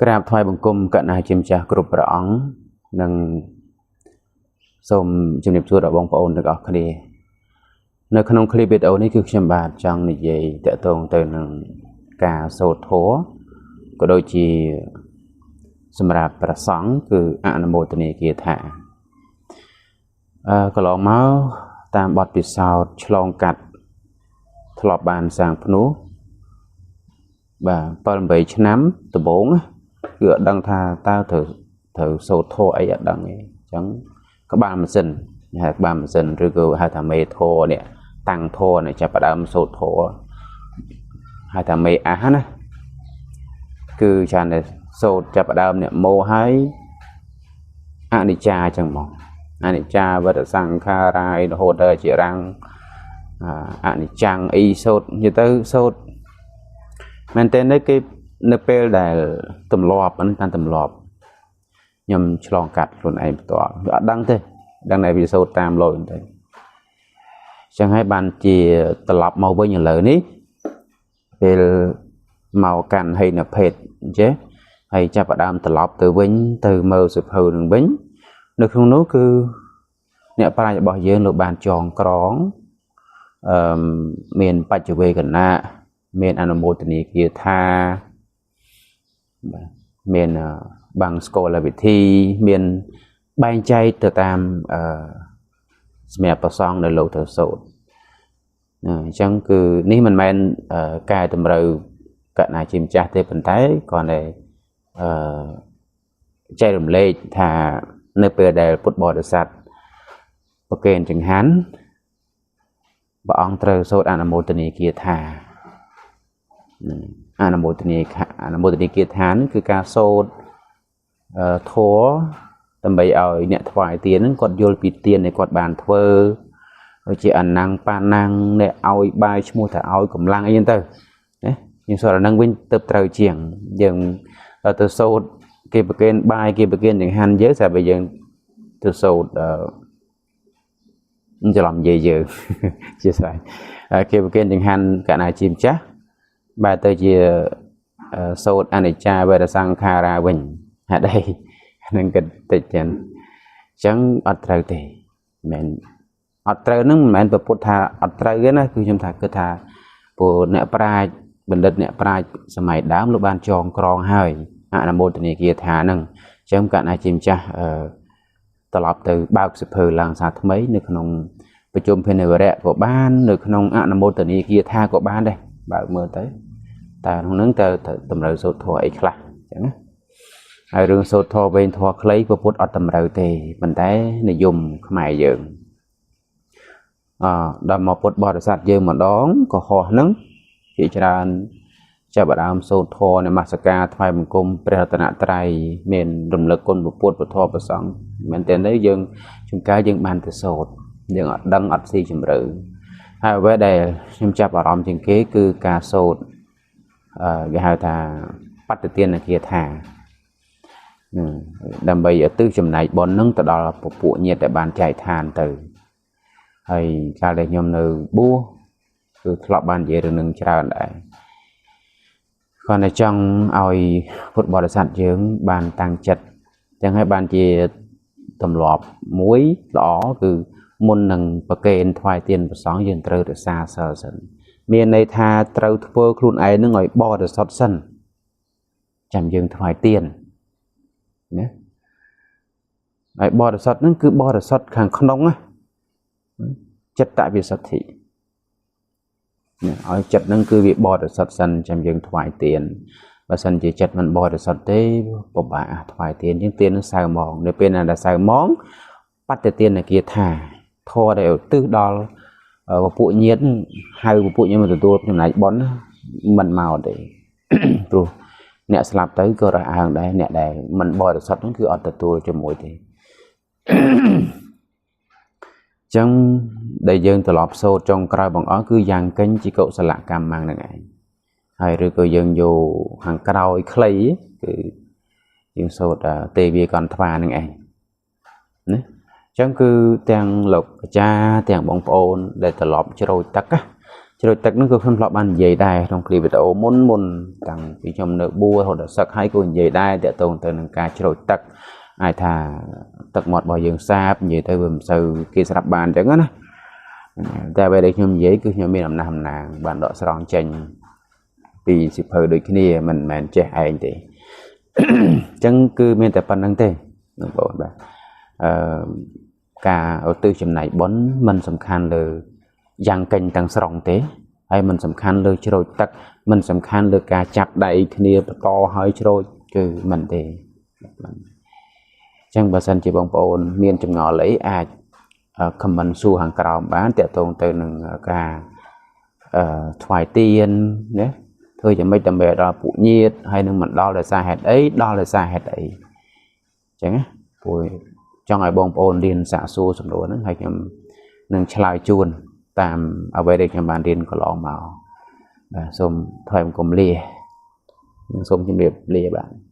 ក្រាបថ្វាយបង្គំកណ្ណាជាម្ចាស់គ្រប់ព្រះអង្គនិងសូមជំរាបសួរដល់បងប្អូនទាំងអស់គ្នានៅក្នុងคลิปវីដេអូនេះគឺខ្ញុំបាទចង់និយាយតាក់ទងទៅនឹងការសូត្រធម៌ក៏ដូចជាសម្រាប់ព្រះសង្ឃគឺអនុមោទនាគាថាកន្លងមកតាមបទពិសោធន៍ឆ្លងកាត់ធ្លាប់បានសាងភ្នោះបាទ7 8ឆ្នាំដំបូងគឺអត់ដឹងថាតើត្រូវសូត្រធម៌អីអត់ដឹងទេអញ្ចឹងក្បាលម៉ាស៊ីនហៅក្បាលម៉ាស៊ីនឬក៏ហៅថាមេធម៌នេះតាំងធម៌នេះចាប់ផ្ដើមសូត្រធម៌ហៅថាមេអាសណាគឺច្រើនតែសូត្រចាប់ផ្ដើមអ្នកម៉ូហើយអនិច្ចាអញ្ចឹងមកអនិច្ចាវត្តសង្ខារាយរហូតដល់ជារាំងអនិច្ចំអីសូត្រនិយាយទៅសូត្រមែនតើនៅគេនៅពេលដែលទម្លាប់ហ្នឹងតាមទម្លាប់ខ្ញុំឆ្លងកាត់ខ្លួនឯងផ្ទាល់វាអត់ដឹងទេដឹងតែវាសូត្រតាមលយទៅចឹងហើយបានជាត្រឡប់មកវិញឥឡូវនេះពេលមកកាន់ហីនភេទអញ្ចេះហើយចាប់ផ្ដើមត្រឡប់ទៅវិញទៅមើលសភៅនឹងវិញនៅក្នុងនោះគឺអ្នកប្រាជ្ញរបស់យើងលោកបានចងក្រងអឺមានបច្ចវេកណៈមានអនុមោទនីគាថាបាទមានបាំងស្កលវិធីមានបែងចែកទៅតាមអឺសម្រាប់ប្រសងនៅលោកទៅសូត្រអញ្ចឹងគឺនេះមិនមែនកែតម្រូវកណ្ណាជាម្ចាស់ទេប៉ុន្តែគ្រាន់តែអឺចែករំលែកថានៅពេលដែលពុទ្ធបរិស័ទប្រគេនចង្ហាន់ព្រះអង្គត្រូវសូត្រអនុមោទនីគាថាអនុមោទនីអនុមោទនីគាថាហ្នឹងគឺការសូត្រធម៌ដើម្បីឲ្យអ្នកថ្វាយទានហ្នឹងគាត់យល់ពីទានដែលគាត់បានធ្វើដូចជាអនੰបាណាំងអ្នកឲ្យបាយឈ្មោះថាឲ្យកម្លាំងអីហ្នឹងទៅណាយើងសូត្រអាហ្នឹងវិញទៅត្រូវជាងយើងទៅសូត្រគេប្រគេនបាយគេប្រគេនចង្ហាន់យើងស្រាប់តែយើងទៅសូត្រអឺច្រឡំនិយាយយើងជាស្រ័យគេប្រគេនចង្ហាន់កណ្ណាជាម្ចាស់បែរទៅជាសូត្រអនិច្ចាវេរសង្ខារាវិញហេតុអីនឹងគិតតិចចឹងអញ្ចឹងអត់ត្រូវទេមិនអត់ត្រូវហ្នឹងមិនមែនប្រពុតថាអត់ត្រូវទេណាគឺខ្ញុំថាគិតថាព្រោះអ្នកប្រាជ្ញបណ្ឌិតអ្នកប្រាជ្ញសម័យដើមលោកបានចងក្រងហើយអនុមោទនីគាថាហ្នឹងអញ្ចឹងកណ្ណាជាម្ចាស់អឺត្រឡប់ទៅបើកសិភៅឡើងសារថ្មីនៅក្នុងប្រជុំភិនវរៈក៏បាននៅក្នុងអនុមោទនីគាថាក៏បានដែរបើកមើលទៅតើក្នុងហ្នឹងតើតម្រូវសូត្រធម៌អីខ្លះអញ្ចឹងណាហើយរឿងសូត្រធម៌វែងធម៌ខ្លីពុទ្ធអត់តម្រូវទេប៉ុន្តែនិយមខ្មែរយើងអដល់មកពុទ្ធបរិស័ទយើងម្ដងក៏ហោះហ្នឹងជាច្រើនចាប់ផ្ដើមសូត្រធម៌នមស្ការថ្វាយបង្គំព្រះរតនត្រ័យមានរំលឹកគុណពុទ្ធពធប្រសង្ឃមែនទែនទៅយើងជួនកាលយើងបានទៅសូត្រយើងអត់ដឹងអត់ស៊ីជម្រៅហើយអ្វីដែលខ្ញុំចាប់អារម្មណ៍ជាងគេគឺការសូត្រអឺគេហៅថាបត្តិទានគាថាដើម្បីឧទ្ទិសចំណែកបុណ្យនឹងទៅដល់ពពួកញាតិដែលបានចែកឋានទៅហើយកាលដែលខ្ញុំនៅបួសគឺធ្លាប់បាននិយាយរឿងនឹងច្រើនដែរគ្រាន់តែចង់ឲ្យពុទ្ធបរិស័ទយើងបានតាំងចិត្តចឹងហើយបានជាទម្លាប់មួយល្អគឺមុននឹងប្រគេនថ្វាយទានព្រះសង្ឃយើងត្រូវរក្សាសិលសិនមានន័យថាត្រូវធ្វើខ្លួនឯងនឹងឲ្យបរិសុទ្ធសិនចាំយើងថ្វាយទានណាហើយបរិសុទ្ធហ្នឹងគឺបរិសុទ្ធខាងក្នុងណាចិត្តវិសុទ្ធិឲ្យចិត្តហ្នឹងគឺវាបរិសុទ្ធសិនចាំយើងថ្វាយទានបើសិនជាចិត្តមិនបរិសុទ្ធទេពិបាកថ្វាយទានជាងទាននឹងសៅម៉ងនៅពេលណាដែលសៅម៉ងបត្តិទានគាថាធម៌ដែលឧទ្ទិសដល់ពពួកញាតិហៅពពួកញាតិមកទទួលចំណែកបុណ្យមិនមកទេព្រោះអ្នកស្លាប់ទៅក៏រើសអើងដែរអ្នកដែលមិនបរិសុទ្ធហ្នឹងគឺអត់ទទួលជាមួយទេចឹងដែលយើងត្រឡប់សូត្រចុងក្រោយបង្អស់គឺយ៉ាងកិញ្ជាកុសលកម្មហ្នឹងឯងហើយឬក៏យើងយកខាងក្រោយខ្លីគឺយើងសូត្រទេវាកន្ថ្វាហ្នឹងឯងណាចឹងគឺទាំងលោកអាចារ្យទាំងបងប្អូនដែលត្រឡប់ជ្រោយទឹកណា ជ្រោចទឹកហ្នឹងក៏ខ្ញុំធ្លាប់បាននិយាយដែរក្នុងคลิปវីដេអូមុនមុនតាំងពីខ្ញុំនៅបួរហូតដល់សឹកហើយក៏និយាយដែរតាក់ទងទៅនឹងការជ្រោចទឹកអាចថាទឹកមាត់របស់យើងសាបនិយាយទៅវាមិនសូវគេស្រាប់បានអញ្ចឹងណាតែអ្វីដែលខ្ញុំនិយាយគឺខ្ញុំមានអំណះអំណាងបានដកស្រង់ចេញពីសិភៅដូចគ្នាមិនមែនចេះឯងទេអញ្ចឹងគឺមានតែប៉ុណ្្នឹងទេបងប្អូនបាទអឺការឧទ្ទិសចំណែកបុណ្យមិនសំខាន់លើយ៉ាងកេញទាំងស្រុងទេហើយមិនសំខាន់លើជ្រោចទឹកមិនសំខាន់លើការចាប់ដៃគ្នាបន្តហើយជ្រោចគឺមិនទេអញ្ចឹងបើសិនជាបងប្អូនមានចម្ងល់អីអាច comment សួរខាងក្រោមបានតាក់ទងទៅនឹងការអឺថ្វាយទៀនណាធ្វើយ៉ាងម៉េចដើម្បីដល់ពួកញាតិហើយនឹងមិនដល់ដោយសារហេតុអីដល់ដោយសារហេតុអីអញ្ចឹងណាព្រោះចង់ឲ្យបងប្អូនរៀនសាកសួរសំណួរហ្នឹងហើយខ្ញុំនឹងឆ្លើយជូនតាមអ្វីដែលខ្ញុំបានរៀនកន្លងមកបាទសូមថ្លែងបង្គំលានិងសូមជម្រាបលាបាទ។